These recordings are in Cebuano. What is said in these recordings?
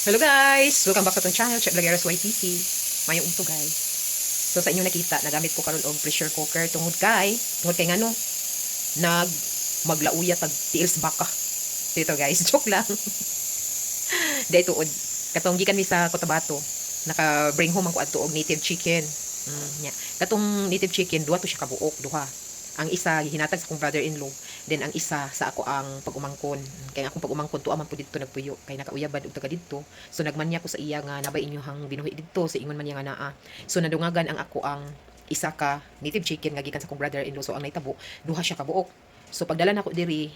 Hello guys! Welcome back sa atong channel, Chef Vlogeros YTC. Mayong udto, guys. So sa inyo nakita, nagamit ko karon og pressure cooker tungod kay ngano nag maglauya tag tiil sa baka. Dito guys, joke lang. Dahil tuod, katong gikan mi sa Cotabato, naka bring home ang ko adto og native chicken. Nya. Katong native chicken, duha to siya kabuok, duha. Ang isa gihinatag sa akong brother-in-law, then ang isa sa ako ang pag-umangkon. Kay ang akong pag-umangkon tuwa man pud didto nagpuyo kay nakauyabad og taga didto. So nagmanya ko sa iya nga nabay inyohang binuhi didto, sa ingon man niya nga naa. So nadungagan ang ako ang isa ka native chicken nga gikan sa akong brother-in-law. So ang nahitabo, duha siya kabuok. So pagdala nako diri,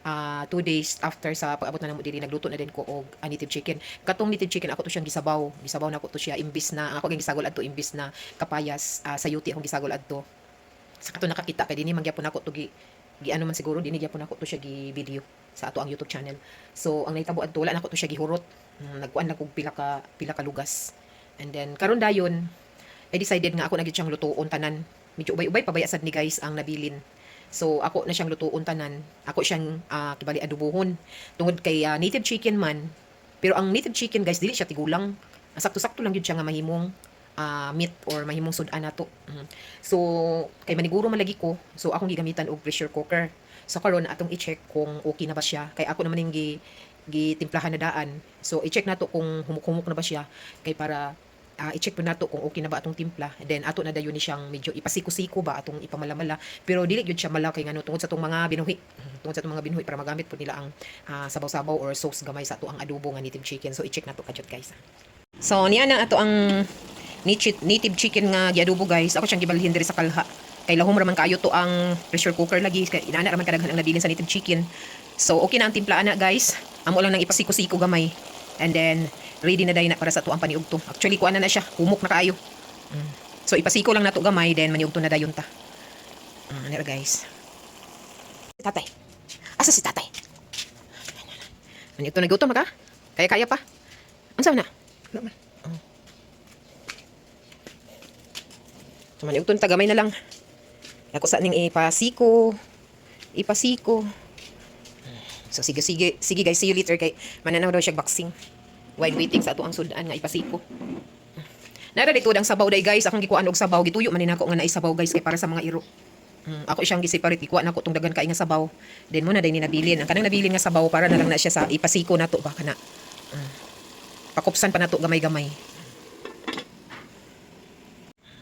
2 days after sa pag-abot na namo diri, nagluto na din ko og native chicken. Katong native chicken, ako to siyang gisabaw. Gisabaw nako to siya imbis na ang ako ging gisagol adto, imbis na kapayas, sayuti akong gisagol adto. Sa kato nakakita kay dinhi man gyapon ako to gi gi ano man siguro dinhi gyapon ako to siya gi video sa ato ang YouTube channel. So ang nahitabo adto, wala nako to siya gihurot. Nagkuan lang kog pila ka lugas. And then karon dayon I decided nga ako na gyud siyang lutuon tanan. Medyo ubay-ubay pabaya sad ni guys ang nabilin. So ako na siyang lutuon tanan. Ako siyang kibali adubuhon. Tungod kay native chicken man. Pero ang native chicken guys, dili siya tigulang. Sakto-sakto lang gyud siya nga mahimong meat or mahimong sudan nato. So kay maniguro man lagi ko, so akong gigamitan og pressure cooker. So karon atong i-check kung okay na ba siya. Kay ako naman ning gi gitimplahan na daan. So i-check nato kung humuk-humuk na ba siya kay para i-check po nato kung okay na ba atong timpla. Then ato na dayon ni siyang medyo ipasiko-siko ba, atong ipamalamala, pero dili gyud siya mala kay ngano, tungod sa atong mga binuhi. Tungod sa atong mga binuhi para magamit po nila ang sabaw-sabaw or sauce gamay sa ato ang adobo nga native chicken. So i-check nato kadyot guys. So niya na ato ang native chicken nga giadobo guys. Ako siyang gibalhin diri sa kalha. Kay lahom ra man kaayo to ang pressure cooker lagi kay inana ra man kadaghan ang nabilin sa native chicken. So okay na ang timpla ana guys. Amo lang nang ipasiko-siko gamay. And then ready na dayon na para sa ato ang paniugto. Actually kuan na na siya, humok na kaayo. So ipasiko lang nato gamay, then maniugto na dayon ta. Ano guys. Tatay. Asa si tatay? Maniugto na, gutom na ka? Kaya-kaya pa? Unsa na? Wala man. Oh. So maniugto na ta gamay na lang. Ako sa ning ipasiko. Ipasiko. So sige sige sige guys, see you later kay mananaw daw siya boxing. While waiting sa ato ang sudan nga ipasiko. Nara dito ang sabaw day guys, akong gikuan og sabaw, gituyo man ni nako nga naisabaw guys kay para sa mga iro. Ako siyang giseparate, gikuha nako tong daghan kay nga sabaw. Then mo na day ni nabilin. Ang kanang nabilin nga sabaw para na lang na siya sa ipasiko nato ba kana. Pakupsan pa nato gamay-gamay.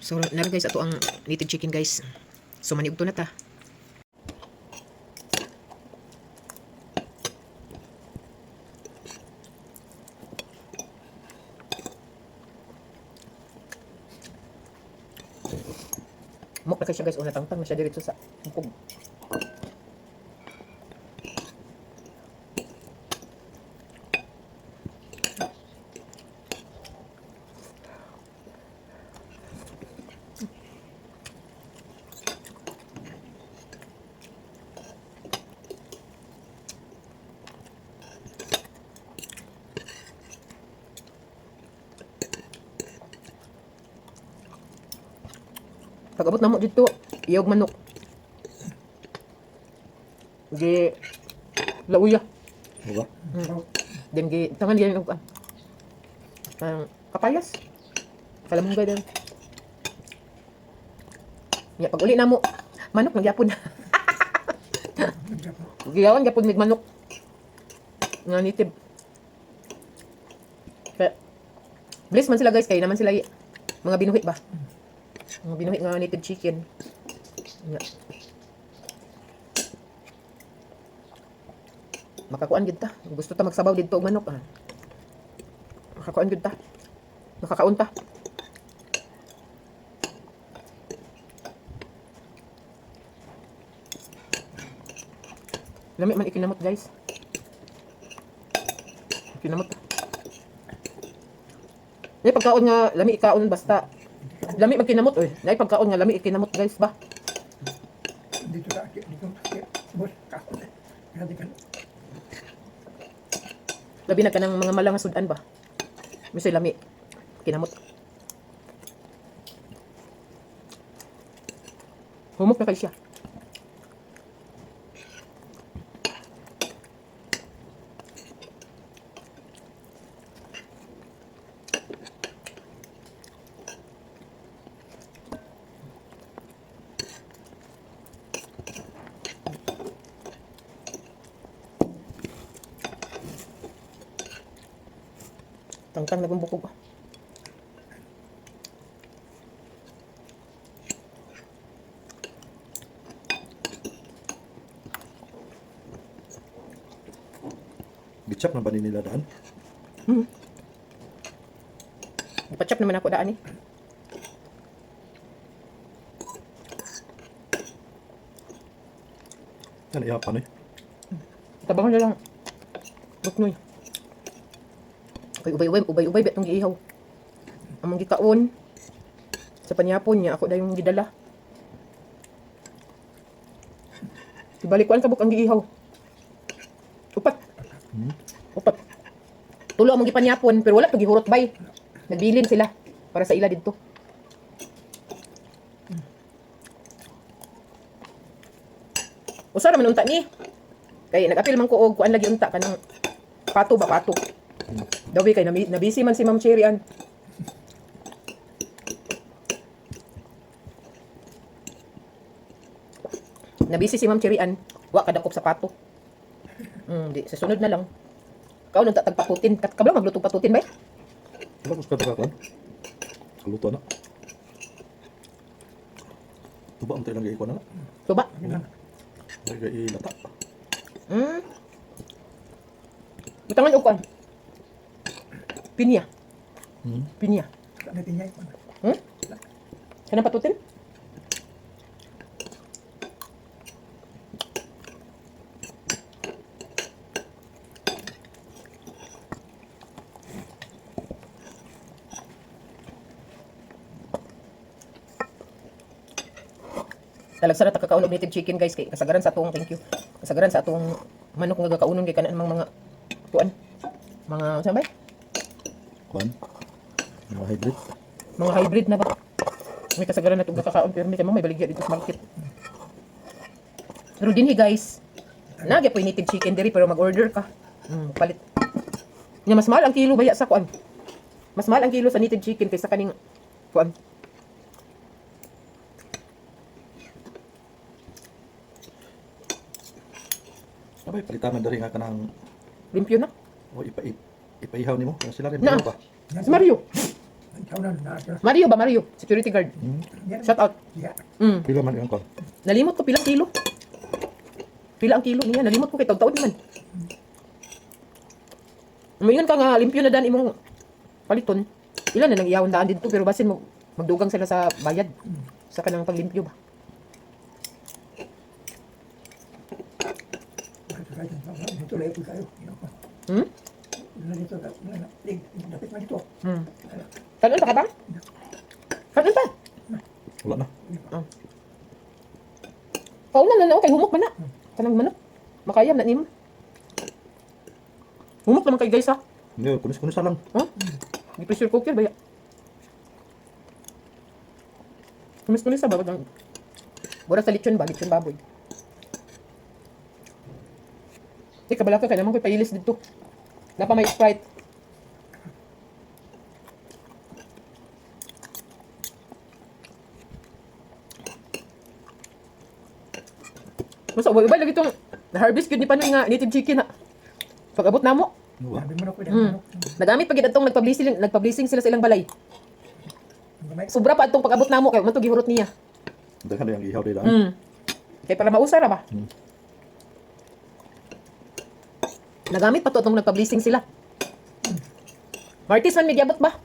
So nara guys ato ang native chicken guys. So maniugto na ta. Mok na kay siya guys, una tangtang na siya diretso sa hungkog. Pag abot na mo dito, iyog manok. Gi lauya. Diba? Then gi tangan gi og ang kapayas. Kalamunggay din. Ya pag uli na mo, manok nagyapon. Giyawan gyapon mig manok. Nga native. Kaya, bless man sila guys kay naman sila mga binuhi ba. Mga binuhi nga native chicken. Nga. Makakuan gid ta. Gusto ta magsabaw didto og manok ah. Makakuan gid ta. Makakaon ta. Lami man ikinamot guys. Ikinamot. Nay pagkaon nga lami ikaon basta. Lami magkinamot oy. Nay pagkaon nga lami ikinamot guys ba. Dito sa aki, dito sa aki. Boss, kako na. Grabe ka. Labi na kanang mga malang sudan ba. Misay lami kinamot. Humok na kay siya. Tangtang na bukog. Gichap na ba ni nila daan? Ipachap naman ako daan eh. Yan, ihapan eh. Tabangan na lang. Buknoy. Okay, ubay-ubay, ubay-ubay, betong giihaw. Among gikaon. Sa panyapon niya, ako dayong gidala. Ibalikuan kabuk ang giihaw. Upat. Upat. Tulo among gipanyapon, pero wala pa gihurot bay. Nagbilin sila para sa ila didto. Usa ra man unta ni. Kay nag-apil man ko og kuan lagi unta kanang pato ba pato. Dawi kay nabisi man si Ma'am Cherry an. Nabisi si Ma'am Cherry an, wa kadakop sa pato. Di sa sunod na lang. Kaon unta tag patutin, kat kabla magluto patutin bay. Wala ko sa katakakuan. Kaluto na. Tuba ang tayo lang ikuan na. Tuba. Lagi ilata. Butangan og kuan. Pinya. Pinya. Sa may pinyay. Kanang patutin? Talagsa na takakaon og native chicken, guys, kay kasagaran sa atong, thank you. Kasagaran sa atong manok nga gakaunon kay kanan mga kuan. Mga sa ba? Kuan. Mga hybrid. Mga hybrid na ba? May kasagaran na itong kakakaon pero may kamang may baligya dito sa market. Pero dinhi guys, nagya po yung native chicken diri pero mag-order ka. Palit. Nya mas mahal ang kilo baya sa kuan. Mas mahal ang kilo sa native chicken kaysa kaning kuan. Sabay palitanan diri nga kanang Limpyo na. o ipa ipaihaw nimo. Sila rin Na. pa. Si Mario. Ikaw na na. Mario ba Mario? Security guard. Shout out. Yeah. Pila man ang kuan. Nalimot ko pilang kilo. Pila ang kilo niya. Nalimot ko kay taon-taon naman. Umingon ka nga, limpyo na dan imong paliton. Ilan na nang iyawon daan dito pero basin mo magdugang sila sa bayad sa kanang paglimpyo ba. Dito lang po kayo. Hmm? Dito, dapit man dito. Kanon pa ka ba? Kanon pa. Wala na. Kauna na na kay humok man na. Kanang manok. Makayam na nimo. Humok naman kay guys ha. Hindi, kunis-kunis na lang. Huh? Di pressure cooker ba ya? Kumis-kumis sa ba? Wala sa lechon ba? Lechon baboy. Eh, kabala ka, kaya naman ko'y pailis dito. Napa may Sprite. Basta ubay-ubay lagi itong na-harvest yun ni Panoy nga native chicken ha. Pag-abot na mo. Ano ba? Sabi mo na ko, dami mo. Nagamit pag atong nagpa-blessing sila sa ilang balay. Ang gamay. Sobra pa atong pag-abot namo kay man to gihurot niya. Daghan na yung ihaw dira. Kay para mausa ra ba? Nagamit pa to atong nagpa-blessing sila. Martis man may giabot ba?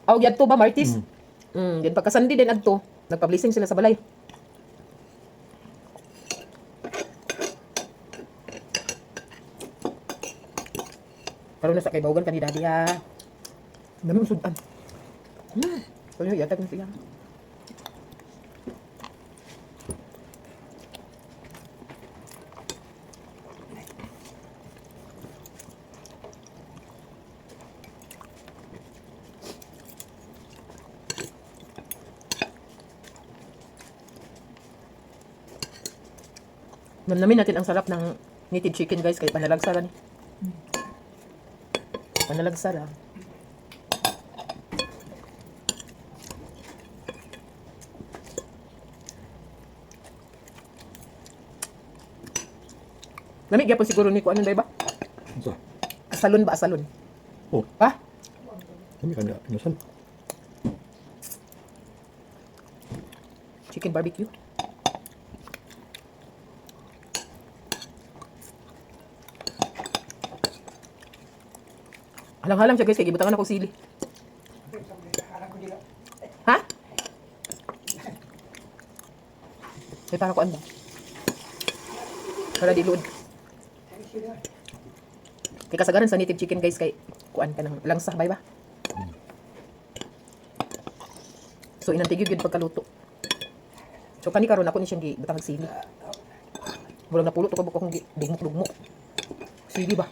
Aw giadto ba Martis? Din pagka Sunday din adto, nagpa-blessing sila sa balay. Karon na sa kay bawgan kani daddy ha. Dami mong sudan. Kaya yatag na siya. Namnamin natin ang sarap ng native chicken, guys, kay panalagsaran. Panalagsara. Lamig gyapon siguro ni ko anong ba? Unsa? Asalon ba asalon? Oh, Ha? Kami kanya inasal. Chicken barbecue. Halang-halang siya, guys, kay gibutangan ako sili. Harang ko dila. Ha? May para kuan ba? Para di load. Ay, sila. Kay kasagaran sa native chicken, guys, kay kuan ka ng langsa bay ba? So inantigyo gyud pagkaluto. So kani karon ako ni siyang gibutang og sili. Murag napulo to ka buok akong dugmok-dugmok. Sili ba?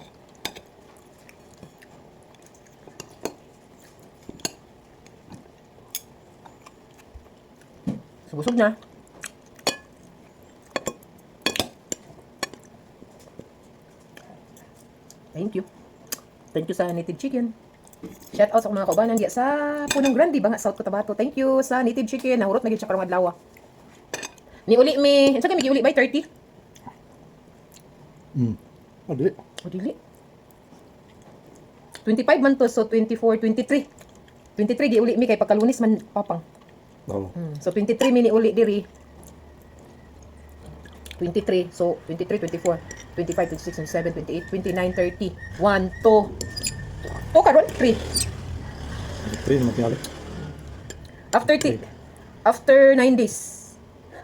So busog na. Thank you. Thank you sa native chicken. Shout out sa akong mga kaubanan diya sa Punong Grande, Banga, South Cotabato. Thank you sa native chicken. Nahurot na gyud siya karong adlaw. Ni uli mi, unsa kay mi giuli by 30? Ah, dili. O dili. 25 man to, so 24, 23. 23 giuli mi kay pagkalunis man papang. Oo. So 23 mi ni uli diri. 23, so 23, 24, 25, 26, 27, 28, 29, 30, 1, 2. 2 karon, 3. 3 naman tingali. After 9 days.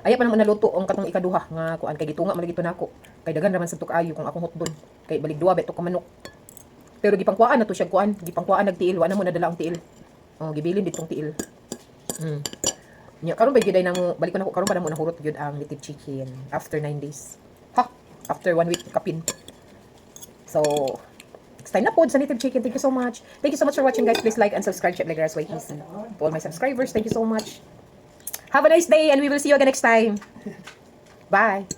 Aya pa naman naluto ang katong ikaduha nga kuan kay gitunga man lagi to nako. Kay daghan raman sad to kaayo kung akong hotdon. Kay balig duha beto ka manok. Pero gipangkuaan na to siya kuan, gipangkuaan nagtiil, wa na mo nadala ang tiil. Oh, gibilin ditong tiil. Nya karon ba gyud ay namo balik ko nako karon pa namo nahurot gyud ang native chicken after 9 days. Ha, after 1 week kapin. So, next time na po sa native chicken. Thank you so much. Thank you so much for watching, guys. Please like and subscribe. Chef Legras YTC. To all my subscribers, thank you so much. Have a nice day and we will see you again next time. Bye.